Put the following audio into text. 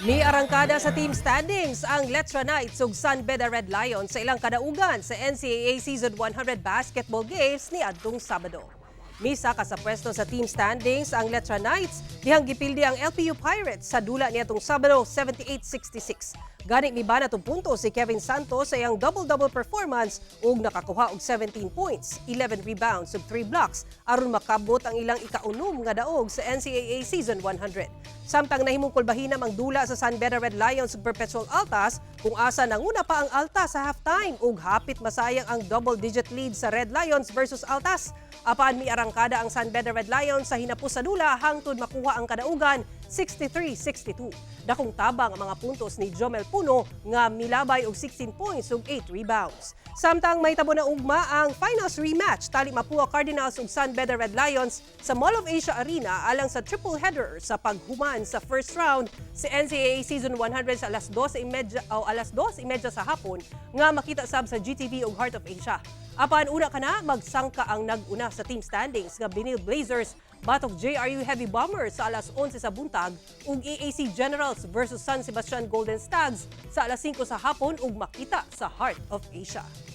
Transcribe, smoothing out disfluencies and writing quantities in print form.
Ni arangkada sa team standings ang Letran Knights ug San Beda Red Lions sa ilang kadaugan sa NCAA Season 100 basketball games ni adtong Sabado. Misaka sa pwesto sa team standings ang Letran Knights dihang gipildi ang LPU Pirates sa dula niadtong Sabado, 78-66. Gani mibanat og punto si Kevin Santos sa iyang double-double performance ug nakakuha og 17 points, 11 rebounds ug 3 blocks aron makabot ang ilang ikaunom nga daog sa NCAA Season 100. Samtang nahimong kulbahinam ang dula sa San Beda Red Lions ug Perpetual Altas, kung asa nanguna pa ang Altas sa halftime ug hapit masayang ang double-digit lead sa Red Lions versus Altas. Apan miarangkada ang San Beda Red Lions sa hinapos sa dula hangtod makuha ang kadaugan, 63-62. Dakong tabang ang mga puntos ni Jomel Puno nga milabay og 16 points ug 8 rebounds. Samtang mahitabo na ugma ang finals rematch tali Mapua Cardinals ug San Beda Red Lions sa Mall of Asia Arena alang sa triple header sa paghuman sa first round sa NCAA Season 100 sa alas 2:30 o alas 2:30 sa hapon nga makita sab sa GTV ug Heart of Asia. Apan una kana, magsangka ang nag-una sa team standings nga Benilde Blazers batok JRU Heavy Bombers sa alas 11 sa buntag ug EAC Generals versus San Sebastian Golden Stags sa alas 5 sa hapon ug makita sa Heart of Asia.